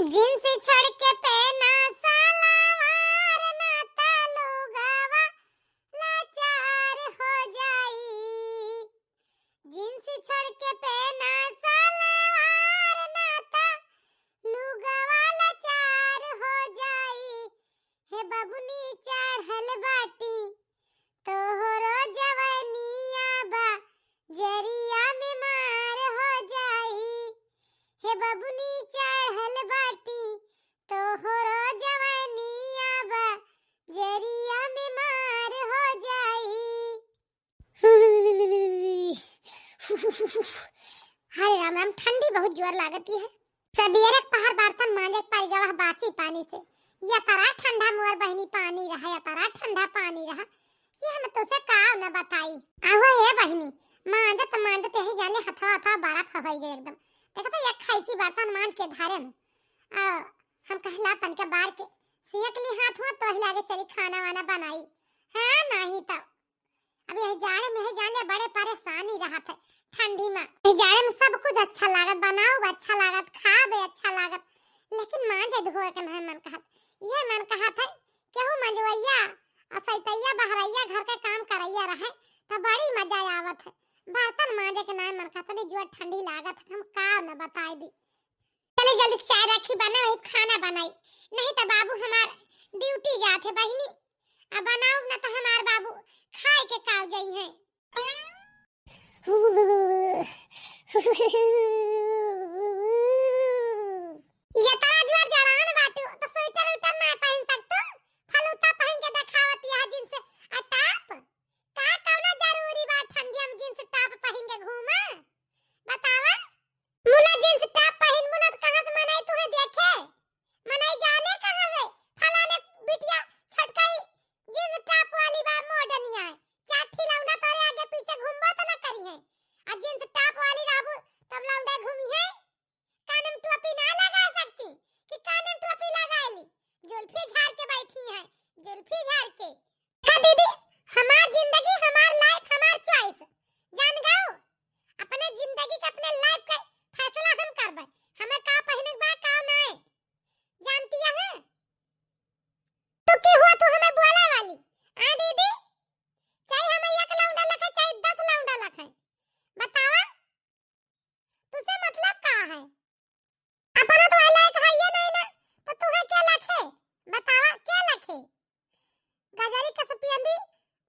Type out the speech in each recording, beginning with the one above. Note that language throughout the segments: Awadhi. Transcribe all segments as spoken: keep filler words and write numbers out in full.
जींस छोड़ के पहना सलवार, ना त लोगवा लाचार हो जाई। जींस छोड़ के पहना सलवार, ना त लोगवा लाचार हो जाई। हे बबुनी चढ़ल बाटी तोहरो जवनिया बा, जरिया में मार हो जाई। हे बबुनी चढ़ल बाटी तोहरो जवनिया बा, जरिया में मार हो जाई। हरे राम राम, ठंडी बहुत जोर लागती है। सबेरे के पहर बर्तन मांजे के पड़ गवा बासी पानी से। यतरा ठंडा मोर बहिनी पानी रहा, यतरा ठंडा पानी रहा कि हम तोसे का न बताई। आहो हे बहिनी, मांजत मांजत यही जाले हथवा हथवा बर्फ होइ गए एकदम। देखो तो एक खैची बर्तन मांज के धारे में, आ, हम कहला तनके बार के सेंक ली हाथ हुआ तो ही लागे चली खाना वाना बनाई। हाँ, नहीं तो अब यह जाड़े में है जाले बड़े परेशानी रहत है ठंडी में। यह जाड़े में सब कुछ अच्छा लागत, बनाओ अच्छा लागत, खाबे अच्छा लागत, लेकिन मांजे धोए के नहीं मन कहत। यह मन कहत है केहू मंजवैया और सैतैया बहरैया घर के काम करैया रहे तो बड़ी मजा आवत है। बर्तन मांजे के नहीं मन कहत है, जो ठंडी लागत है हम का न बताई दी। चली जल्दी से चाय रखी बने, वही खाना बनाई, नहीं तो बाबू हमार ड्यूटी जात है बहिनी। अब बनाओ न तो हमार बाबू खाए के काव जाई है। ये तो आज जड़ान बाटू, तो स्वेटर उटर ना पहन सकतू, फलूता पहन के देखावत यह जींस आ टॉप। का कौनो जरूरी बा ठंडिया में जींस टॉप पहन के घूमा? बतावा। मुला जींस टॉप पहिन मुनत कहाँ से मनई तुहे देखे? मनई जाने कहाँ से फलाने बिटिया छटकई जींस टॉप वाली बा, मॉडर्निया है। चार ठिलौना तोरे आगे पीछे घूमबो तो ना करी है। आ जींस टॉप वाली रहबू तब लौंडा घूमी है। कान में टोपी ना लगा सकती कि कान में टोपी लगा ली? जुल्फी झाड़ के बैठी है, जुल्फी झाड़ के। का दीदी, हमार जिंदगी, हमार लाइफ, हमार चॉइस। जान गऊ, अपने जिंदगी के, अपने लाइफ के फैसला हम करबे। हमें का पहिने के बा, का नाय। जानती है? तू के हुआ तू हमें बोले वाली? आ दीदी, चाहे हमें एक लौंडा लखे, चाहे दस लौंडा लखे। बतावा, तुसे मतलब का है? अपना तो लायक है ये नहीं ना, तो तुहे के लखे? बतावा, के लखे? गजरी कस पियंदी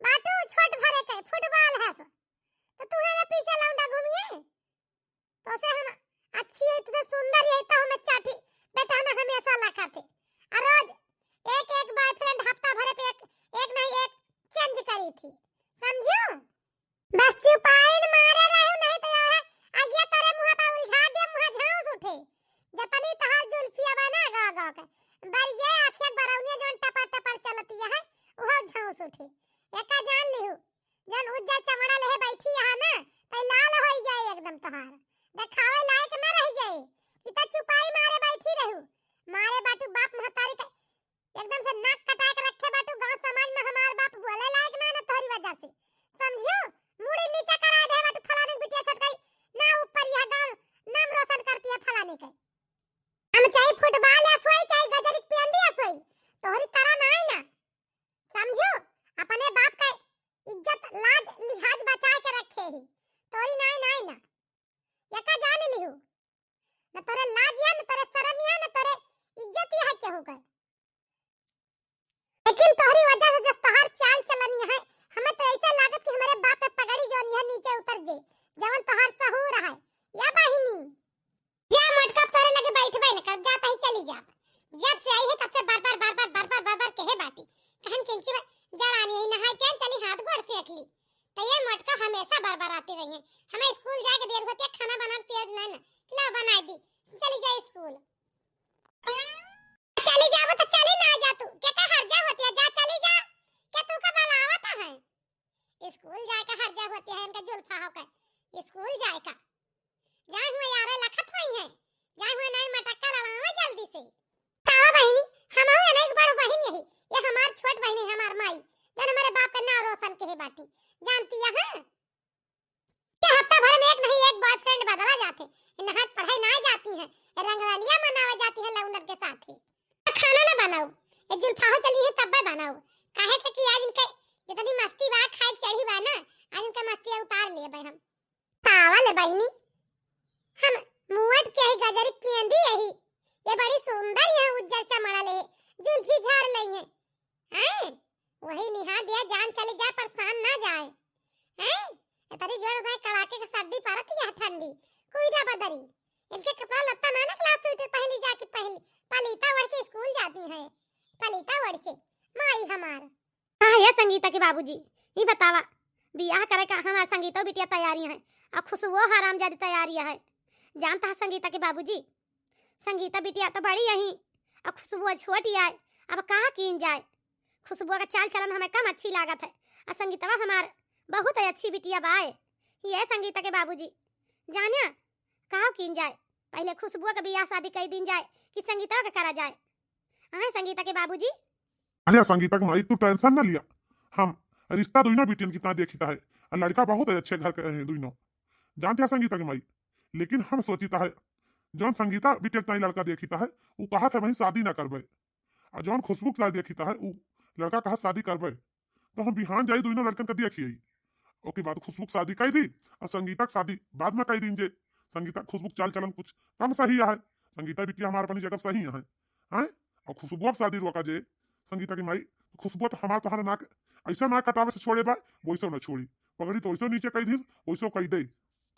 बाटू, छोट भरे के फुटबॉल हस, तो तुहे ये पीछे लौंडा घूमिए। तो से हम अच्छी है, तुसे सुंदर है, तो हमें चाटी बेटा ना हमेशा लखाते। आ रोज एक एक बॉयफ्रेंड हफ्ता भरे पे एक, एक नहीं एक चेंज करी थी, समझियो? बस चुपाइन मारे रहू, नहीं तो यह आगिया तोरे मुँह पर उलझा दे, मुँह झांस उठे। जतनी तहार जुल्फिया बा ना गा गा के, बरिये आँखिया बरौनिया जौन टपर टपर चलतिया है, उहो झांस उठे। एका जान लिहू, जौन उज्जर चमड़ा लेहे बैठी यहाँ ना, तै लाल होई जाए एकदम तोहार, देखावे लायक ना रह जाए। कि त चुपाई मारे बैठी रहू, मारे बाटू बाप महतारी के एकदम से नाक कटाए के रखे बाटू, गांव समाज में हमार बाप बोले लायक ना, ना तोहरी वजह से, समझियो? मुड़ी नीचे करा दे बाटू, फलाने बिटिया छोटकाई ना ऊपर यह गांव नाम रोशन करती है फलाने के। हम चाहे फुटबॉल या सोई, चाहे गजरी पियंदी या सोई, तोहरी तरह ना आई ना, समझियो? अपने बाप का इज्जत लाज लिहाज बचाए के रखे ही, तोहरी ना आई ना, ना। यका जान लिहू, न तोरे लाज या, न तोरे शरम या, न तोरे इज्जत या है केहू के। लेकिन तोहरी वजह से जस तोहार चाल चलन या है, हमें तो ऐसा लागत कि हमारे बाप के पगड़ी जौन या नीचे उतर जे, जवन तोहार सहूर है। या बहिनी, जा मोटका तोरे लगे बैठबे न कर, जा तही चली जा। जब से आई है तब से बार बार, बार बार, बार बार, बार बार कहे बाटी। कहन किंची बा, जड़ानी यही नहाई के चली हाथ गोड़ सेक ली। तो ये मोटका हमेशा बरबराती रही है। हमें स्कूल जाके देर होती है, खाना बना के तैयार नहीं ना। ला बनाई दी, चली जा स्कूल। चली जाबो तो चली ना जा तू। के का हर्जा होती है, जा चली जा। के तू का बलावत है? स्कूल जाए का हर्जा होती है, इनका जुल्फा हो के। स्कूल जाए का। जाए हुए यारे लखत होई है। जाए हुए नाई मटक्का लड़ावे जल्दी से। तावा बहिनी, हमहू एने एक बड़ बहिन यही। ये हमार छोट बहिन है, हमार माई। जौन हमारे बाप के नाव रोशन के है बाटी। जानती है, हाँ? ये हफ्ता भर में एक नहीं एक बॉयफ्रेंड बदला जाते। नहात पढ़ाई ना जाती है। रंगरलिया मनावे जाती है लौंडन के बनाऊ, ये जुल्फाहो चली है तब्बे बनाऊ। काहे से कि आज इनके जितनी मस्ती बा, खाए के चढ़ी बा ना, आज इनके मस्ती उतार लिए बे हम। पावल बहिनी, हम मुअट के ही गजरी पेंदी यही, ये बड़ी सुंदर यहाँ उज्जर चमड़ा ले, जुल्फी झाड़ लई है। हैं? वही निहा दिया, जान चले जाए, परेशान ना जाए। हैं? इतनी जोर से कड़ाके के सर्दी पड़त है, ठंडी, कोई ना बदरी। इनके कपड़ा लत्ता ना निकला, स्वेटर पहली जाके पहली, पलीता ओढ़ के स्कूल जाती है, पलीता ओढ़ के। माई हमार। हाँ, ये संगीता के बाबूजी, ई बतावा, बियाह करे का हमार संगीतो बिटिया तैयारी है, और खुशबुओ हरामजादी तैयारी है। जानता है संगीता के बाबूजी, संगीता बिटिया तो बड़ी यही, और खुशबुआ छोटी आए, अब कहाँ कीन जाए? खुशबुआ का चाल चलन हमें कम अच्छी लागत है, और संगीतवा हमार बहुत ही अच्छी बिटिया बाए। ये संगीता के बाबूजी, जानिया, कहाँ कीन जाए? पहले खुशबुआ का बियाह शादी कई दिन जाए कि संगीतवा का करा जाए? हाँ, संगीता के बाबूजी। अरे संगीता के माई, तू टेंशन ना लिया, हम रिश्ता दोनों बिटियन कितना देखिता है, और लड़का बहुत अच्छे घर के हैं दोनों। जानते हैं संगीता के माई, लेकिन हम सोचिता है, जौन संगीता बिटिया के ताई लड़का देखिता है, वो कहा था वहीं शादी ना करबे, और जौन खुशबू के ताई देखिता है, वो लड़का कहा शादी करबे। तो हम बिहान जाई, दोनों लड़कन के देखी आई, ओके बाद खुशबू के शादी कई दी, और संगीता के शादी बाद में कई दिन जे। संगीता खुशबू के चाल चलन कुछ कम सही है, संगीता बिटिया हमारे अपनी जगह सही है, हैं? और खुशबुआ के शादी रोका जे, संगीता की माई, खुशबुआ तो हमार तोहार नाक ऐसा नाक कटावे से छोड़े बा, वैसे ना छोड़ी। पगड़ी तो वैसे नीचे कई दी, वैसे कई दे।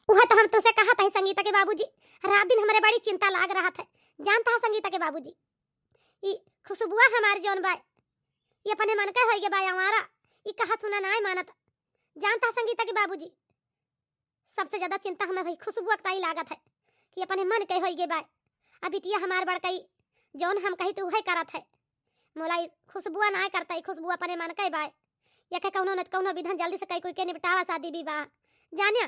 वह तो हम तुझसे कहा था संगीता के बाबूजी, रात दिन हमारे बड़ी चिंता लाग रहा था। जानता है संगीता के बाबूजी, ई खुशबुआ हमार जौन बा, ई अपने मन का होइगे बा हमारा, ई कहा सुना नाय मानत। जानता है संगीता के बाबूजी, सबसे ज्यादा चिंता हमें भाई खुशबुआ के ताई लागत है कि अपने मन के होइगे बा। अब बिटिया हमार बड़कई, जौन हम कही तो उहे करत है। मोला ई खुशबुआ नाय करता, ई खुशबुआ अपने मन के बा। या के कौनो न कौनो विधन जल्दी से कई कोई के निपटावा शादी विवाह। जानिया,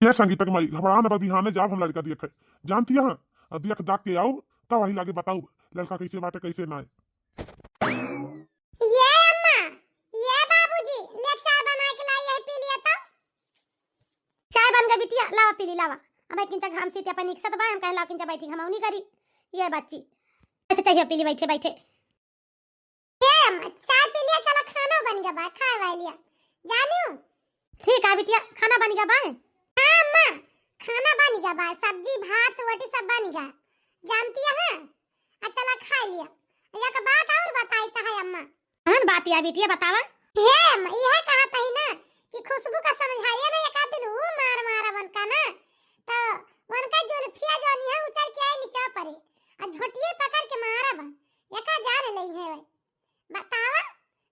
ये संगीता के माई, घबरा न बा, बिहाने जाब हम लड़का दियक है। जानती है, देख दाख के आऊ, तब वही लागे बताऊ, लड़का कैसे बाटे, कैसे नाय। ये अम्मा, ये बाबूजी, ले चाय बना के लाई है, पी लिया तो। चाय बन गई बिटिया, लावा पी ली, लावा। अब एक किंचा घाम सीते अपन निकसत बा, हम कहे लाओ किंचा बैठी घमौनी करी। ये बच्ची, ऐसे चाहिए पी ली बैठे बैठे। ए अम्मा, चाय पी लिया, चला खाना बन गया बा, खाए वाए लिया। जानियो? ठीक है बिटिया, खाना बन गया बा? हाँ अम्मा, खाना बन गया बा, सब्जी, भात, रोटी सब बन गया। जानती है? आ चला खा लिया। एक बात और बताई तो है अम्मा। कौन बात या बिटिया बतावा? हे अम्मा, यह कहा तही ना कि खुशबू का समझाइए ना, एक आध दिन वो मार मारा बनका ना, तो उनका जुल्फिया जो नहीं है उचर के आई नीचे पड़े, आ झोटिए पकड़ के मारा बन, एका जान लई है वै। बतावा,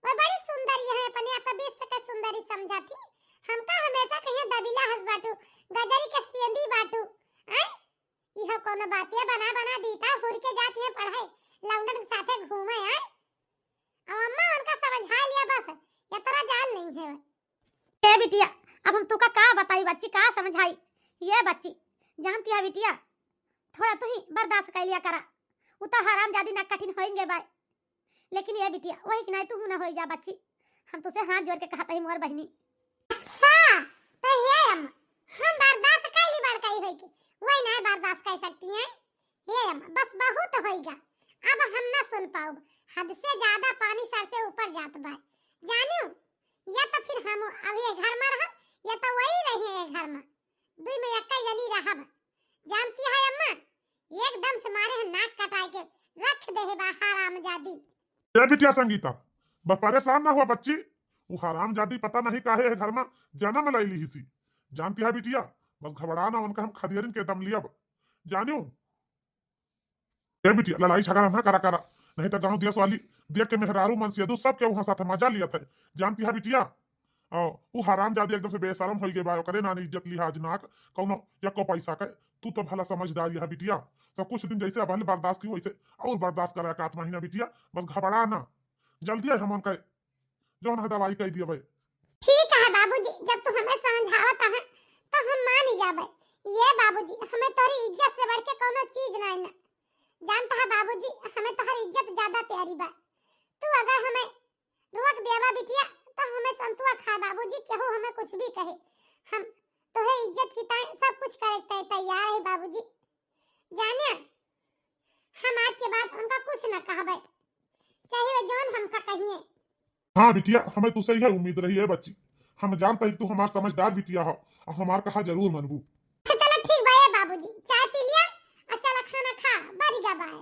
वै बड़ी सुंदरी है, अपने आप का विश्व का सुंदरी समझा थी। हमका हमेशा कहिए दबिला हंस बाटू, गजरी के स्पेंदी बाटू। आय? इहो कोनो बातिया बना बना दीता, हुर के जात है पढ़े, लौंडन के साथे घूमे आय। अब अम्मा उनका समझा लिया बस, इतना जान नहीं है वै। ए बिटिया, अब हम तुका का बताई बच्ची, का समझाई? ये बच्ची, जानती है बिटिया, थोड़ा तू ही बर्दाश्त कर लिया करा। उ तो हरामजादी ना कठिन होएंगे बाय, लेकिन ये बिटिया, वही कि नहीं तू ना होई जा बच्ची। हम तुसे हाथ जोड़ के कहत ही मोर बहिनी। अच्छा, तो ये अम्मा, हम बर्दाश्त कर ली बड़काई होई के, वही ना बर्दाश्त कर सकती हैं। ये अम्मा, बस बहुत होइगा, अब हम ना सुन पाउब, हद से ज्यादा पानी सर से ऊपर जात बा। जानियो, या तो फिर हम अब ये घर में रहब, या तो वही रही ये घर में, दुई में एक्का जनी रहब। जानती है अम्मा, एकदम से मारे है नाक कटाए के रख दे है बा हरामजादी। ए बिटिया संगीता, बस परेशान ना हुआ बच्ची, वो हरामजादी पता नहीं काहे है घर में जन्म ले ली हिसी। जानती है बिटिया, बस घबरा ना, उनका हम खदेरिन के दम लियब। जानियो? ए बिटिया, लड़ाई झगड़ा ना करा करा, नहीं तो गांव देश वाली देख के मेहरारू मनसेदू सबके वहां साथ मजा लिया था। जानती है बिटिया, आ, उ हरामजादी एकदम से बेशरम होई गए बा, ओकरे ना इज्जत लिहाज नाक कौनो एको पैसा के। तू तो भला समझदार यह बिटिया, तो कुछ दिन जैसे अब बर्दाश्त की वैसे और बर्दाश्त करा, एक आध महीना बिटिया, बस घबरा ना, जल्दी है हम उनका जौन है दवाई कह दिया भाई। ठीक है बाबूजी, जब तू हमें समझावत है तो हम मान ही जाबे। ये बाबूजी, हमें तोरी इज्जत से बढ़ के कौनो चीज ना है ना। जानता है बाबूजी, हमें तोहर इज्जत ज्यादा प्यारी बा। तू अगर हमें रोक देवा बिटिया, तो हमें संतुआ खाए बाबूजी, केहू हमें कुछ भी कहे, हम तोहे इज्जत की ताई सब कुछ करे के तैयार है बाबूजी। जानिया, हम आज के बाद उनका कुछ न कहबे। हाँ बिटिया, हमें तुसे यह उम्मीद रही है बच्ची। हम जानत ही तू हमार समझदार बिटिया हो, अउर हमार कहा जरूर मनबू। अच्छा चला ठीक बा ए बाबूजी, चाय पी लिया अउर चला खाना खा, बरिगा बाय।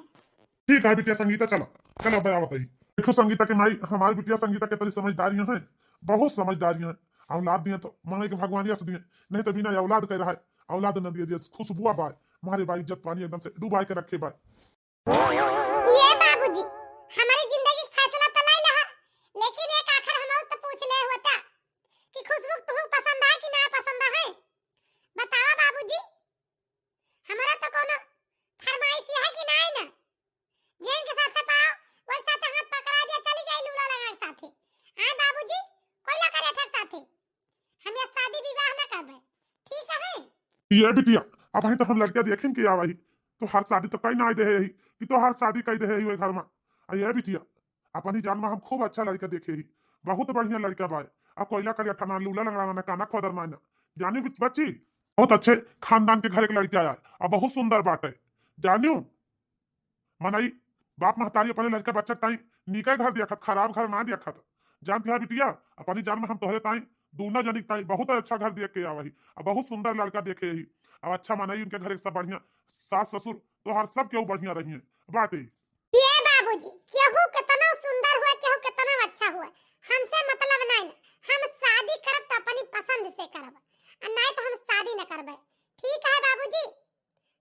ठीक है बिटिया संगीता, चला, चला बे आवत ही। देखो संगीता के माई, हमार बिटिया संगीता के तरी समझदारियां हैं, बहुत समझदारियां हैं। औलाद दिए तो मांगे के भगवान यस दिए, नहीं तो बिना औलाद के रहा, औलाद न दिए, दिए खुशबुआ बाय, मारे बाय इज्जत पानी एकदम से डुबाए के रखे बाय। ए बाबूजी, हमरी जिंदगी के फैसला त लै लहा, लेकिन एक आखिर हम तो पूछ ले होता कि खुशबू तुहूँ पसंद है कि ना पसंद है? बतावा बाबूजी, हमरा तो कोनो फरमाइश है कि नाई ना? जेन के साथे पाओ, वही साथे हाथ पकड़ा दिया, चली जाई लूला लंगड़ा के साथे। आए बाबूजी, कोई ना करे ठक साथे। हम ये शादी विवाह ना करबे, ठीक है? ए बिटिया, अबहीं तो हम लड़का देखेन के आवा ही, तोहार शादी तो कई नाई देहे ही कि तोहार शादी कई देहे ही ओए घर में। अ ए बिटिया, अपनी जान में हम खूब अच्छा लड़का देखे ही, बहुत बढ़िया लड़का बाय। अ कोयला करिया ठना, लूला लंगड़ा ना, काना खोदर नाई ना। जानिउ बच-, बच्ची, बहुत अच्छे खानदान के घर के लड़का आया, अ बहुत सुंदर बाटे। जानिउ, मनई, बाप महतारी अपने लड़का बच्चा के ताई नीके घर देखत, खराब घर ना देखत। जानत हा बिटिया, अपनी जान में हम तोहरे ताई, दूना जनी के ताई बहुत अच्छा घर देख के आवा ही, अ बहुत सुंदर लड़का देखे ही। अब अच्छा मनई, उनके घर एक सब बढ़िया, सास ससुर तोहार सब केहू बढ़िया रहिए बाटे। ए बाबूजी, केहू केतना सुंदर हुए, केहू केतना अच्छा हुए, हमसे मतलब नाई ना। हम शादी करब तो अपनी पसंद से करब, अ नाई तो हम शादी न करबे। ठीक है बाबूजी,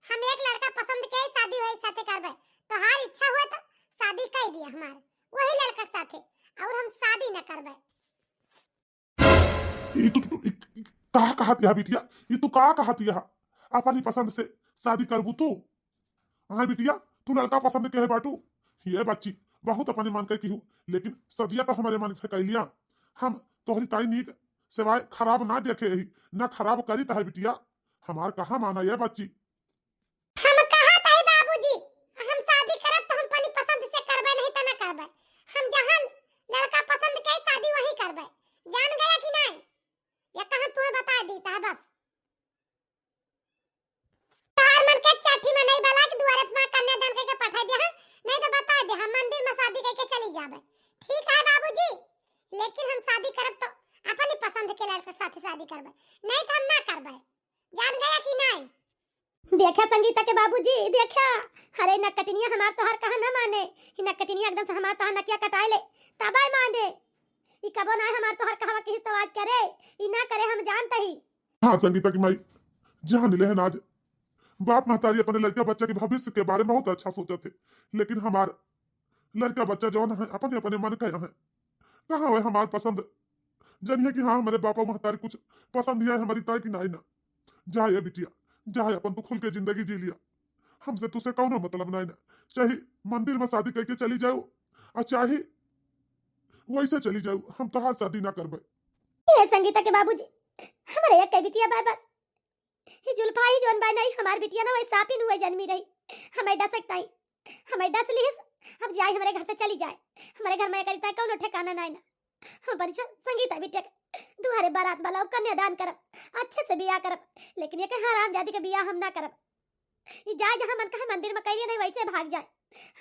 हम एक लड़का पसंद के शादी वही साथे करबे। तोहार इच्छा हुए तो शादी कर दिया हमार वही लड़का के साथे, और हम शादी न करबे। ई तू, तू, ई, ई का कहत यह बिटिया? ई तू का कहत यह? अपनी पसंद से शादी करबू तू? हाँ बिटिया, तू लड़का पसंद के है बाटू? ये बच्ची, बहुत अपने मन के की हूँ, लेकिन सदिया तो हमारे मन से कह लिया। हम तोहरी ताई नीक सिवाय खराब ना देखे ही, ना खराब करी तहे बिटिया। हमार कहाँ माना ये बच्ची? हम कहत हई बाबूजी, हम शादी करब तो हम अपनी पसंद से करबे, नहीं तो ना करबे। हम जहाँ लड़का पसंद के शादी वहीं करबे। जान गया कि नहीं? ये तो हम तुम्हें बता दी था बस। तोहार मन के चाठी में नहीं बला कि दुआरे पर कन्यादान करके पठा दे, हाँ? नहीं तो बता दे, हम मंदिर में शादी करके चली जाबे। ठीक है बाबूजी, लेकिन हम शादी करब तो अपनी पसंद के लड़के साथ शादी करबे, नहीं तो हम ना करबे। जान गया कि नहीं? देखा संगीता के बाबूजी, देखा, अरे नकटिनिया हमार तोहार कहा न माने, ई नकटिनिया एकदम से हमार तोहार नकिया कटाए ले, तबाय माने। ई कबो ना हमार तोहार कहवा किस तवाज करे, ई ना करे हम जानत ही। हाँ संगीता की माई, जान ले है नाज, बाप महतारी अपने लड़का बच्चा के भविष्य के बारे में बहुत अच्छा सोचत है, लेकिन हमार लड़का बच्चा जौन है अपने अपने मन के है, कहाँ है हमार पसंद। जनिए कि हाँ, हमारे बापा महतारी कुछ पसंद ही है हमारी ताई की नाई ना। जाए बिटिया, जाए, अपन तू खुल के जिंदगी जी लिया, हमसे तुसे कौनो मतलब नाई ना। चाहे मंदिर में शादी करके चली जाओ, और चाहे वैसे चली जाओ, हम तोहार शादी ना करबे। ये संगीता के बाबूजी, हमारे एक बिटिया बाय बस, ये जुल्फा ही जौन बाय नहीं, हमार बिटिया ना वही सापिन हुए जन्मी रही, हमें डसक ताई, हमें डस लिहिस। अब जाए, हमारे घर से चली जाए, हमारे घर में करी ताई कौनो ठिकाना नाई ना। हम परिछा संगीता बिटिया के दुआरे बारात वाला कन्यादान करब, अच्छे से बियाह करब, लेकिन ये के हरामजादी के बियाह हम ना करब। ई जाए जहाँ मन कहे मंदिर में कैले नहीं वैसे भाग जाए,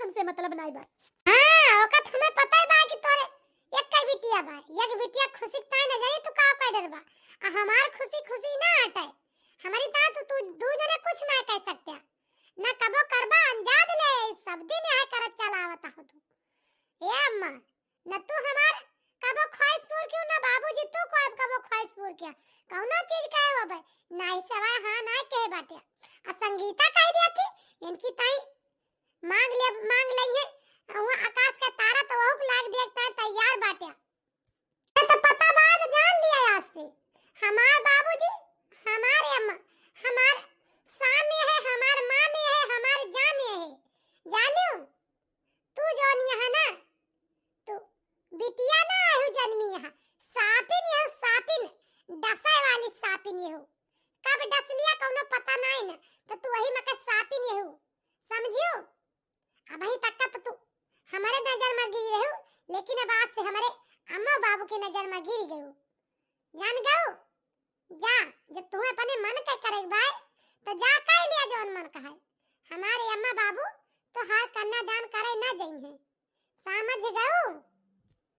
हमसे मतलब नाई बा। हाँ, ओका तो हमें पता ही बा कि तोरे एक कई बिटिया बा, एक बिटिया खुशी ताई न जानी तू का कर डरबा। आ हमार खुशी खुशी ना हटे, हमारी ता तू, तू दू जने कुछ ना कह सकते, ना कबो करबा, अंजाद ले, सब दिन यह करत चलावत हो तू। ए अम्मा, न तू हमार कबो ख्वाहिश पूर कियो, ना बाबूजी तू को अब कबो ख्वाहिश पूर किया। कौनो चीज कहे हो भाई, नाई सवाय हाँ ना कहे बाटे। आ संगीता कह दिया थी, इनकी ताई मांग ले, मांग लई है, वहाँ आकाश के तारा तो वहुक लाग देखता है तैयार बाटे। तो पता बात जान लिया आज से, हमार बाबूजी, हमारे अम्मा, हमार सामने है, हमार माने है, हमार जाने है, जानियो। तू जौन यहाँ ना, तू बिटिया ना आहू जन्मी यहाँ, सापिन यहू, सापिन, डसे वाली सापिन यहू। कब डस लिया कौनो पता नाई ना, तो तू वही मके सापिन यहू, समझियो? अबहीं तक का तो तू हमारे नजर में गिरी रहू, लेकिन अब आज से हमारे अम्मा बाबू के नजर में गिरी गयू। जान गऊ? जा, जब तुम्हें अपने मन के करे के बाय, तो जा कह लिया जौन मन कहे। हमारे अम्मा बाबू तोहार कन्यादान करे न जइहें। समझ गऊ?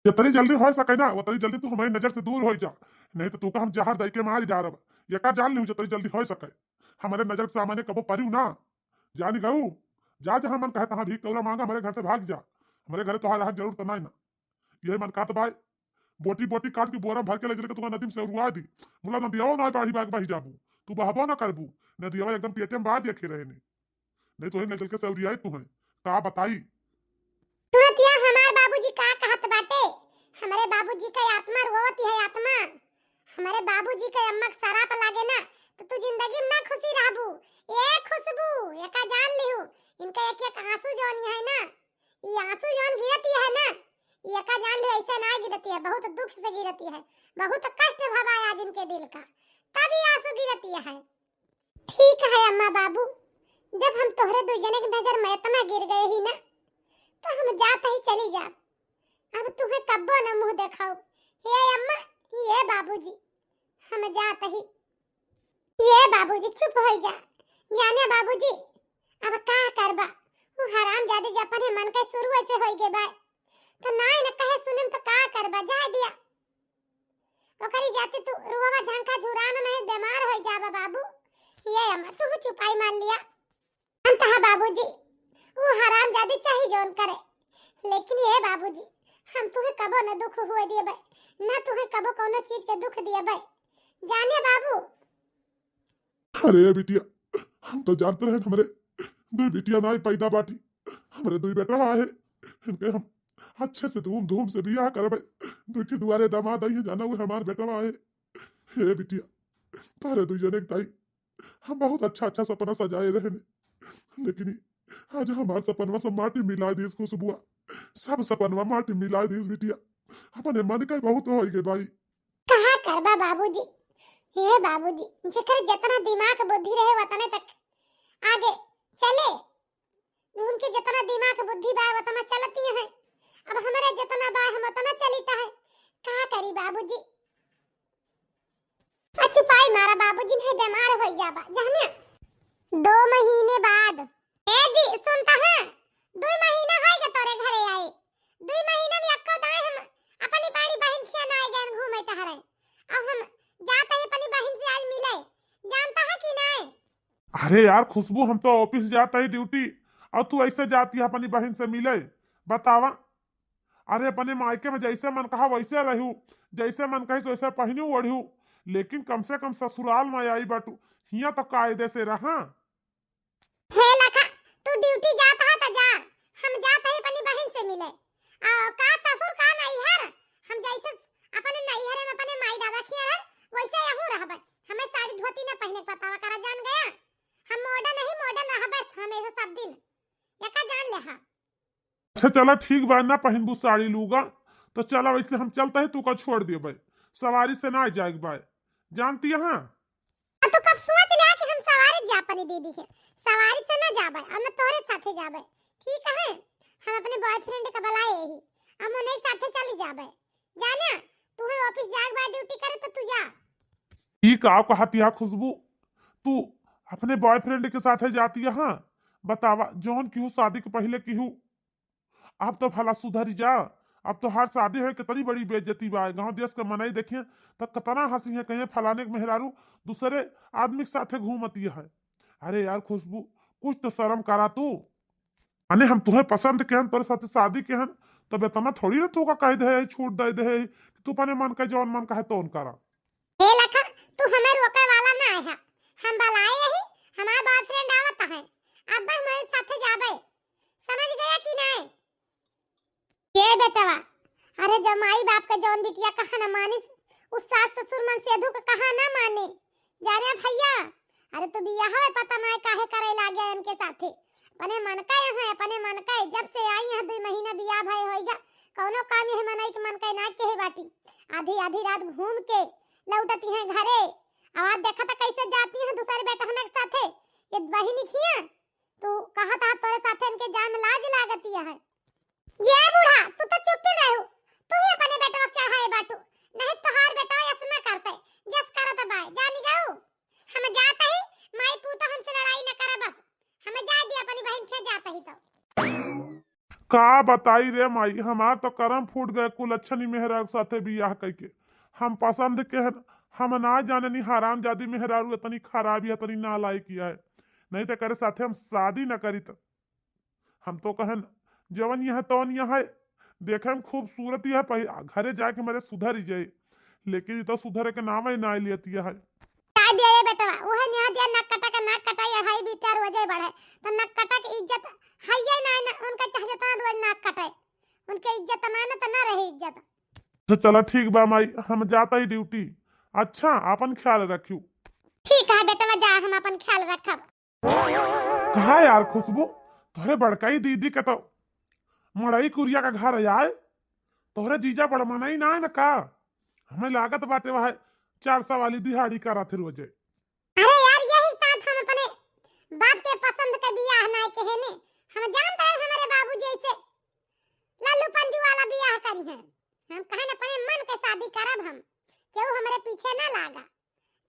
जितनी जल्दी होइ सके ना, उतनी जल्दी तू हमरे नजर से दूर होइ जा, नहीं तो तू का हम जहर दइ के मारि डारब। एका जान लिहू, जितनी जल्दी होइ सके। हमरे नजर के सामने कबो परिउ ना, जानि गउ। जा, जहाँ मन कहे तहाँ भीख कौड़ा माँगा, हमरे घर से भाग जा। हमरे घरे तोहार रहक जरूरत नाहीं ना। यही मन कहत बाय, बोटी बोटी काट के बोरा भर के ले चल के तोहार नदी में सेवरुआ दी। मुला नदियावा ना बाढ़ी बाग बही जाबू, तू बहबो ना करबू। नदियावा एकदम पेटे में बाँध के रहे ने। नहीं तो ही ले चल के सेवरियाई तू है, का बताई। तुरंत यहाँ हमार बाबूजी का कहत बाटे, हमरे बाबूजी का आत्मा रोवत है, आत्मा। हमरे बाबूजी के अम्मा के सराप लागे ना, तो तू जिंदगी में ना खुशी रहबू। ए खुशबू, एका जान लिहू, इनका एक एक आंसू जौन है ना, ई आंसू जौन गिरती है ना, ई एका जान लिहू, ऐसे ना गिरती है, बहुत दुख से गिरती है, बहुत कष्ट भवा आज इनके दिल का, तब ई आंसू गिरती है। ठीक है अम्मा बाबू, जब हम तोहरे दुइ जने के नजर में इतना गिर गए ही ना, तो हम जात ही चली जाब। अब तुहे कब्बो न मुँह देखाउब। हे अम्मा, हे बाबूजी, हम जात ही। ये बाबूजी चुप होइ जा। जाने बाबूजी, अब का करबा? उ हरामजादी जब अपने मन के शुरू से होइ गे बा, तो नाई न कहे सुने में तो का करबा? जाए दिया। ओकरी जाति तू रुआवा झंखा झुरान नहीं, बीमार होइ जाबा बाबू। ये अम्मा, तू चुपाई मार लिया। अंतहा बाबूजी, उ हरामजादी चाही जौन करे, लेकिन ये बाबूजी, हम तुहे कबो न दुख हुए दिए बे, न तुहे कबो कौनो चीज के दुख दिए बे। जाने बाबू। अरे बिटिया, हम तो जानत रहे हमरे दुई बिटिया नाई पैदा बाटी, हमरे दुई बेटवा है, इनके हम अच्छे से धूम धूम से बियाह करबे, दुई के दुआरे दामाद आई है, जाना वो हमार बेटवा है। हे बिटिया, तारे दुई जने के ताई हम बहुत अच्छा अच्छा सपना सजाए रहे ने, लेकिन ई आज हमार सपनवा सब माटी मिला दीस खुशबुआ, सब सपनवा माटी मिला दीस बिटिया। अपने मन का बहुत होइ गे बाई। कहा करबा बाबूजी, हे बाबूजी, जेकर जितना दिमाग बुद्धि रहे वतने तक आगे चले, उनके जितना दिमाग बुद्धि बा वतना चलती है, अब हमरे जितना बा हम उतना चलित है, का करी बाबूजी। अच्छा पाई मारा बाबूजी नहीं बीमार होइ जाबा, जाने। दो महीने बाद। ए जी, सुनता है? दुई महीना होइ गे तोरे घरे आए। दुई महीना में अक्को दाए हम अपनी बड़ी बहिन खिया ना आए गए घूमे टहरे। अब हम जात ही अपनी बहिन से आज मिले। जानता है कि नहीं? अरे यार खुशबू, हम तो ऑफिस जात ही ड्यूटी, और तू ऐसे जाती है अपनी बहिन से मिले? बतावा। अरे, अपने मायके में जैसे मन कहा वैसे रहू, जैसे मन कहिस वैसे पहिनू ओढ़ू, लेकिन कम से कम ससुराल में आई बाटू, हियां तो कायदे से रहा। हे लखा, तू ड्यूटी जात हा त जा, हम जात ही अपनी बहिन से मिले। आ, का ससुर का नैहर, हम जैसे अपने नैहरे में अपने माई दादा खिया रहे, वैसे यहूँ रहबे। हमें साड़ी धोती न पहिने के बतावा करा, जान गया? हम मॉडर्न नहीं, मॉडर्न रहबे हमेशा सब दिन। एका जान ले हा। अच्छा चला ठीक बा, ना पहिनबू साड़ी लूगा, तो चला वैसे हम चलता ही, तू का छोड़ देबे, सवारी से ना जाए के बा, जानती है। आ, तू कब सोच लिया कि हम सवारी जा अपनी दीदी के, सवारी से ना जाबे और ना तोरे साथे जाबे, ठीक है? हम अपने बॉयफ्रेंड का बुलाए ही, हम उन्हें साथे चली जाबे, जाना, तू है ऑफिस जाए के बाद ड्यूटी करे तो तू जा। ई का कहत या खुशबू, तू अपने बॉयफ्रेंड के साथे जाती है? बतावा, जौन किहू शादी के पहले किहू, अब तो भला सुधरी जा। अब तो हर शादी है कितनी बड़ी बेइज्जती बा, गांव देश के मनई देखिए तो कितना हंसी है, कहिए फलाने के मेहरारू दूसरे आदमी के साथे घूमती है। अरे यार खुशबू, कुछ तो शर्म करा तू। अने हम तुहे पसंद के हन, तोरे साथे शादी के हन, तब इतना थोड़ी ना तू का कह दे है, छूट दे दे है कि तू अपने मन का जौन मन का है तौन करा। हे लखा, तू हमें रोके वाला ना है, हम बुलाए ही, हमार बॉयफ्रेंड आवत है, अब हम साथे जाबे, समझ गया कि नहीं? ये बेटवा, अरे जब माई बाप का जौन बिटिया कहा न मानिस, उस सास ससुर मन सेधु का कहा न माने। जाने भैया, अरे तू बियाह में पता नाय काहे करे लागे इनके साथे। अपने मन का यहाँ, अपने मन का, जब से आई यहाँ दुई महीना बियाह भय होइगा, कौनो काम यह मनई के मन का ना कहे बाटी। आधी आधी रात घूम के लौटती हैं घरे। आवाज देखा था कैसे जाती हैं दूसरे बेटहना के साथे। ये बहिनी खिया, तू कहा था तोरे साथे इनके जाए में लाज लागती है। ये बूढ़ा, तू तो चुप्पे रहो, तू ही अपने बेटवा के चढ़ाए बाटू, नहीं तोहार बेटवा ऐसा ना करते, जस करत बाय, जानी गऊ। हम जात ही, माई पूतो हमसे लड़ाई न करे बस, हमें जाए दी अपनी बहिन के जात ही तो। का बताई रे माई, हमार तो करम फूट गए कुलच्छनी मेहरारू साथे बियाह कइके। हम पसंद के हन, हम ना जाने नी हरामजादी मेहरारू इतनी खराब या इतनी नालायक या है, नहीं तो करे साथे हम शादी न करीत। हम तो कहन जवन यह तवन यह है, देखे में खूबसूरत यह पहि-, घरे जाके मरे सुधर जाए, लेकिन ई तो सुधरे के नाम ही ना लेत यह है। का दिया ये बेटवा, उहे नेहा दिया नाक कटा के नाक कटाई, अढ़ाई बीते रोजे बढ़े, तो नाक कटा के इज्जत है ये ना, ना उनका चाहे जितना रोज नाक कटे, उनके इज्जत ना, ना तो ना रहे इज्जत। अच्छा चला ठीक बा माई, हम जाता ही ड्यूटी। अच्छा आपन ख्याल रखियो। ठीक है बेटवा, जा हम अपन ख्याल रखब। कहा यार खुशबू, तोहरे बड़काई दीदी के तो मड़ई कुरिया का घर आए, तोहरे जीजा बड़ मनई ना है ना का? हमें लागत बाटे वह चार सौ वाली दिहाड़ी करत है रोजे। अरे यार, यही साथ हम अपने बाप के पसंद के बियाह ना के है ने। हम जानते हैं हमारे बाबू जैसे लल्लू पंजू वाला बियाह करी है। हम कहन अपने मन के शादी करब हम, केहू हमरे पीछे ना लागा।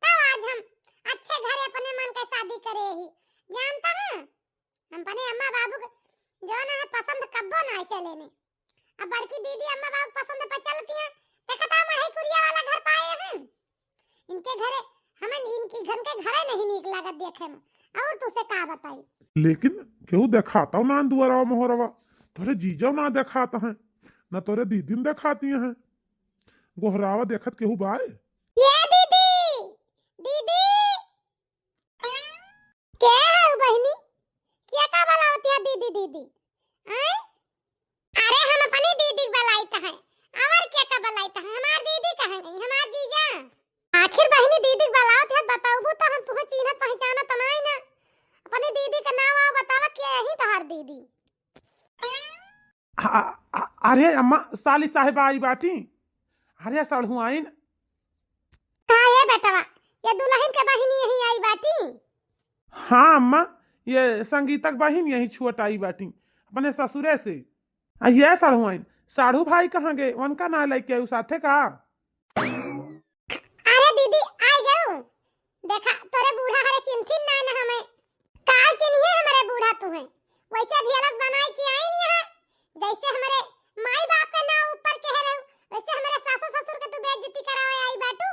तब आज हम अच्छे घरे अपने मन के शादी करे ही। जानता है, हम अपने अम्मा बाबू के जो ना है पसंद कब्बो ना है चले ने। अब बड़की दीदी अम्मा बाबू के पसंद पे चलती हैं, देखता है मढ़ई कुरिया वाला घर पाए हैं। इनके घरे, हमें इनकी घर के घरे नहीं नीक लागत देखे में। और तुसे का बताई? लेकिन केहू देखाता ना दुआरवा मोहरवा, तोरे जीजो ना देखात हैं, ना तोरे दीदी न देखाती हैं। गोहरावा देखत केहू बाय? ये दीदी, दीदी। के है बहिनी? के का बोलावत है दीदी, दीदी? आय? अरे हम अपनी दीदी के बलाइत है, और के का बलाइत है? हमार दीदी कहाँ गई? हमार जीजा? आखिर बहिनी दीदी के बलावत है, बताउबू तो हम तुहे चीन्हत पहचानत नाई ना। अपनी दीदी का नाम आओ बतावा, के यही तोहार दीदी? आ, आ, अरे अम्मा, साली साहेब आई बाटी। अरे सड़हुआइन। हाँ ये बेटवा, ये दुलहिन के बहिनी यही आई बाटी। हाँ अम्मा, ये संगीतक बहिन यही छोट आई बाटी अपने ससुरे से। आ ये सड़हुआइन, साढ़ू भाई कहाँ गए? उनका ना लेके आयु साथे का? अरे दीदी, आई गऊ। देखा, तोरे बूढ़ा हरे चिन्हथिन ना न हमें। का चिन्हिए हमरे बूढ़ा तुहे? वैसे भी अलस बनाई के आइन यहाँ। जैसे हमरे माई बाप के नाव ऊपर कहे रहू, वैसे हमरे सासू ससुर के तू बेइज्जती करावे आई बाटू।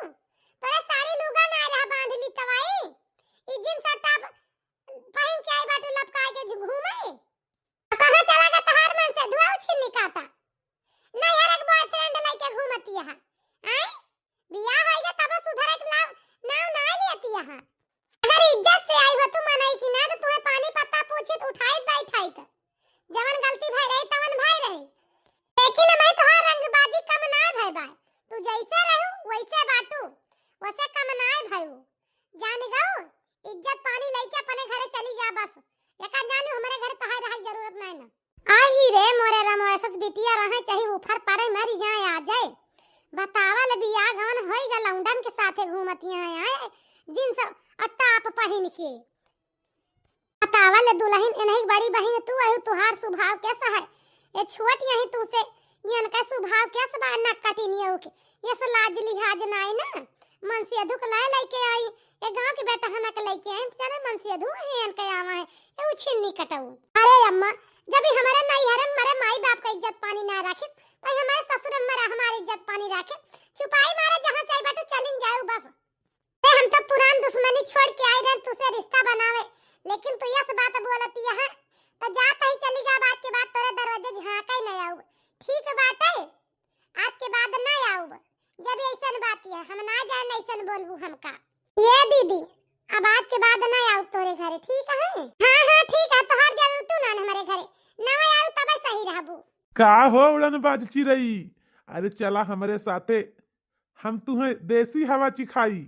तोरे साड़ी लुगा ना रहा बांध ली तवाई। ई जींस और टॉप पहिन के आई बाटू लपकाए के घूमे। कहाँ चला गया तहार मन से? धुआं उछिन्नी काटा। नैहर एक बॉयफ्रेंड लेके घूमती है। आय? बियाह होइगा तब सुधरे के नाम, नाम ना लेती है। अगर इज्जत से आई हो तू मनई की ना तो तुहे पानी पत्ता पूछित उठाइत बैठाइत। जवन गलती भई रही तवन भई रही। लेकिन हमें तोहार रंगबाजी कम ना भई बा। तू जैसे रहू वैसे बाटू। वैसे कम ना भई। जान गऊ, इज्जत पानी लेके अपने घरे चली जा बस। एका जान लू, हमरे घरे तहार रहे के जरूरत नाई ना। आई रे मोरे राम, ऐसस बिटिया रहे चाहे ऊपर परे मरी जाए आ जाए। बतावल बियाह गवन होई गा लौंडन के साथे घूमत यहाँ आए, जींस और टॉप पहिन के। बतावल दुलहिन, इन्हीं बड़ी बहिन तू अहू, तुहार स्वभाव कैसा है? ये छोट यही तू से, ये इनका स्वभाव कैसा बा? ना कटिनियो के, ये से लाज लिहाज नाई ना। मनसेधु के लाए लेके आई, ये गांव के बेटा हना के लेके आई, चले मनसेधु है इनके आवा है, ये उछिन्नी कटऊ। अरे अम्मा, जब ही हमारे नैहरे में हमारे माई बाप का इज्जत पानी ना रखिस, तो हमारे ससुर में हमारे, हमारी इज्जत पानी रखे। चुपाई मारे जहाँ से आई बेटू चलिन जाऊ बस। अरे हम तो पुरान दुश्मनी छोड़ के आई रहन तुसे रिश्ता बनावे, लेकिन तू यस बात बोलती है, तो जात ही चली जा, आज के बाद तोरे दरवाजे झांका ही नहीं आऊ। ठीक बाटे, आज के बाद ना आऊ। जब ऐसन बात है, हम ना जान ऐसन बोलबू हमका। ये दीदी, अब आज के बाद ना आऊ तोरे घरे, ठीक है? हाँ, हाँ, ठीक है, तोहार जरूरत ना हमारे घरे, ना आऊ तब सही रहबू। का हो उड़न बाज चिरई, अरे चला हमरे साथे, हम तुहे देसी हवा चिखाई।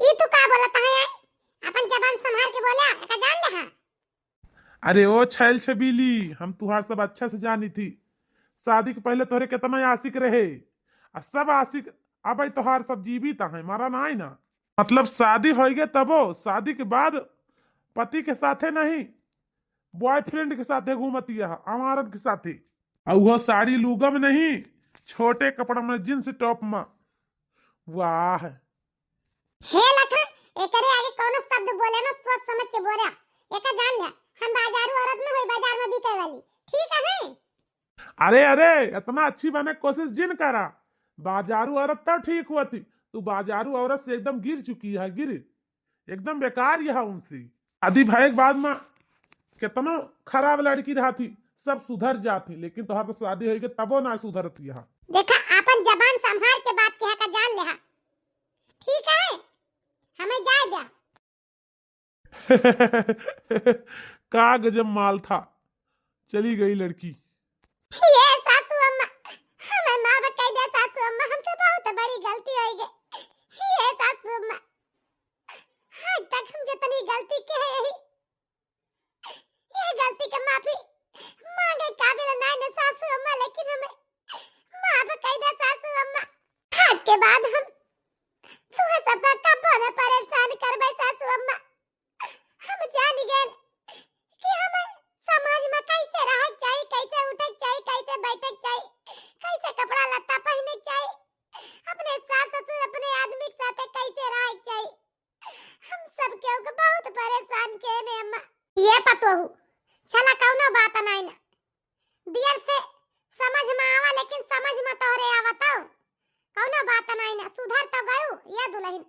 ई तू का बोलत है? अपन जबान संभाल के बोला, एका जान ले हाँ। अरे ओ छैल छबीली, हम तुहार सब अच्छा से जानी थी। शादी के पहले तोहरे कितना आशिक रहे, आ सब आशिक अब तुहार सब जीवित है, मारा ना है ना। मतलब शादी होइगे तबो, शादी के बाद पति के साथे नहीं, बॉयफ्रेंड के साथे घूमती है, आवारन के साथे। आ उहो साड़ी लूगा में नहीं, छोटे कपड़ा में, जींस टॉप में। वाह। हे लखन, एकरे आगे कौनो शब्द बोले ना, सोच समझ के बोला। एका जान ले, हम बाजारू औरत में होई, बाजार में बिके वाली। ठीक है। अरे, अरे, इतना अच्छी बने कोशिश जिन करा। बाजारू औरत तो ठीक होती, तू बाजारू औरत से एकदम गिर चुकी है, गिर, एकदम बेकार यह उनसे। शादी भए के बाद में कितनो खराब लड़की रहती, सब सुधर जाती, लेकिन तोहार तो शादी होइगे तबो ना सुधरती है। देखा, आपन जबान संभार के बात कहा का जान लेहा, ठीक है? हमें जाए द्या। का गजब माल था, चली गई लड़की। ये सासू अम्मा, हमें माफ कइ द्या सासू अम्मा, हमसे बहुत बड़ी गलती होइ गई। ये सासू अम्मा, आज तक हम जितनी गलती के है यही, ये गलती के माफी मांगे काबिल नाय न सासू अम्मा, लेकिन हमें माफ कइ द्या सासू अम्मा। आज के बाद हम तुहे सबका कब्बो न परेशान करबे सासू अम्मा। हम जान गए कि हमें समाज में कैसे रहे के चाहिए, कैसे उठे के चाहिए, कैसे बैठे के चाहिए, कैसे कपड़ा लत्ता पहने के चाहिए, अपने सास ससुर, अपने आदमी के साथे कैसे रहे के चाहिए। हम सब केहू के बहुत परेशान के ने अम्मा। ये पतोहू, चला कौनो बात नाई ना। दियर से समझ में आवा, लेकिन समझ में तोहरे आवत हो। कौनो बात नाई ना, सुधर तो गयू ये दुल्हन।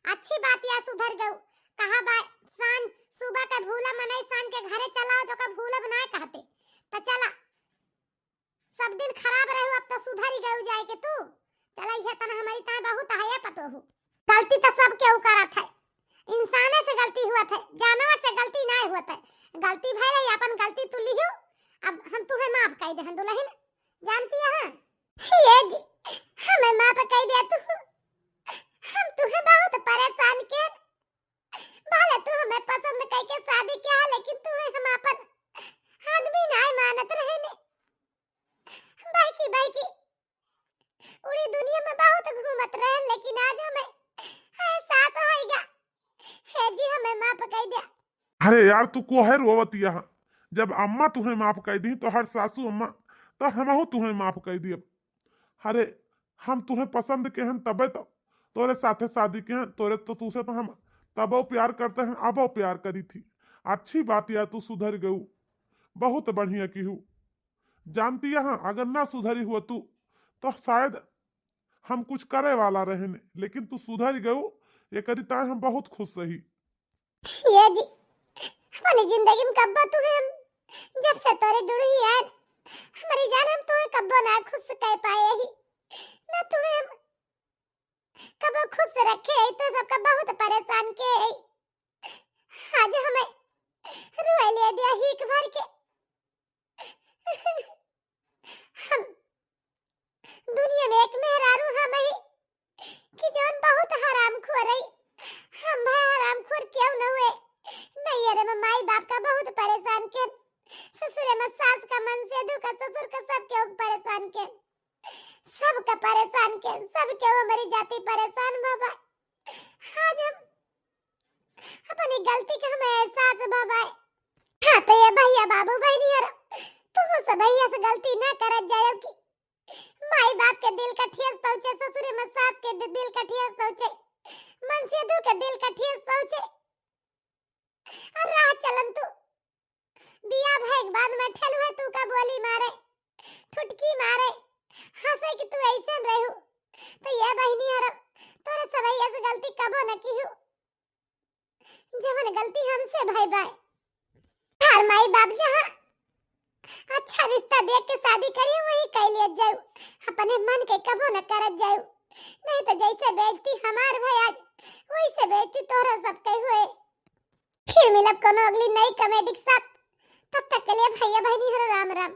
अच्छी बात या सुधर गयू। कहा बा, शान सुबह के भूला मनई शान के घरे चलाओ तो का भूलब ना कहते। तो चला, सब दिन खराब रहू, अब तो सुधरी गयू जाए के तू। चला, ये तन हमारी ताए बहुत है पतोहू। गलती तो सब केहू करत है, इंसाने से गलती हुआ थे, जानवर से गलती ना हुआ थे। गलती भई रही, अपन गलती तू लिहू, अब हम तुहे माफ कइ देहन दुल्हन, जानती है? ये जी, हमें माफ कइ दे तू, हम तुहे बहुत परेशान के। भले तू हमें पसंद कइ के शादी किया, लेकिन तुहे हम अपन आदमी नाय मानत रहे ने। बहकी बहकी उड़ी दुनिया में बहुत घूमत रहे, लेकिन आज हमें एहसास होइगा। हे जी, हमें माफ कइ द्या। अरे यार, तू कोहे रोवत यहाँ? जब अम्मा तुहे माफ कइ दी, तोहर सासू अम्मा, तो हमहू तुहे माफ कइ दियब। अरे, हम तुहे पसंद के हन, तबे तो तोरे साथे शादी के हन। तोरे तो, तुसे तो हम तबो प्यार करते हन, अबो प्यार करी थी। अच्छी बात या तू सुधर गऊ, बहुत बढ़िया किहू। जानती यहाँ, अगर ना सुधरी हुआ तू, तो शायद हम कुछ करे वाला रहेन, लेकिन तू सुधर गऊ, एकरी ताए हम बहुत खुश रही। ये जी, हमारी जिंदगी में कब्बो तुहे हम, जब से तोरे जुड़ी यार, हमारी जान, हम तुहे कब्बो ना खुश कइ पाए ही, ना तुहे हम कब्बो खुश रखे ही, तो सबका बहुत परेशान के ही। आज हमें रोए ले दिया हीक भर के। हम दुनिया में एक मेहरारू हम ही कि जौन बहुत हरामखोर है। हम भाई हरामखोर क्यों न हुए? नहीं, अरे, मैं माई बाप का बहुत परेशान के, ससुरे में सास का, मनसेधू का, ससुर का, सब के परेशान के, सबका परेशान के, सब के हमारी जाति परेशान बाबा। आज हम अपनी गलती का हमें एहसास बा भाई। हाँ, तो ये भैया, बाबू, बहनी हर, तुम सब भैया से गलती ना करत जायो कि माई बाप के दिल का ठेस पहुँचे, ससुरे में सास के दि-, दिल का ठेस पहुँचे, मनसेधू के दिल का ठेस पहुँचे। और राह चलन तू बिया भए के बाद में ठेलुए तू का बोली मारे, ठुटकी मारे, हंसे कि तू ऐसे रहू। तो ये बहनी हर, तोरे सबैया से गलती कबो न किहू, जवन गलती हमसे भई बाय। हर माई बाप जहाँ अच्छा रिश्ता देख के शादी करी, वही कइ लिया जाऊ, अपने मन के कबो न करत जाऊ, नहीं तो जैसे बेइज्जती हमार भई आज, वैसे बेइज्जती तोहरा सब के हुए। फिर मिलब कोनो अगली नई comedy के साथ। तब तक के लिए भैया बहनी हरो राम राम।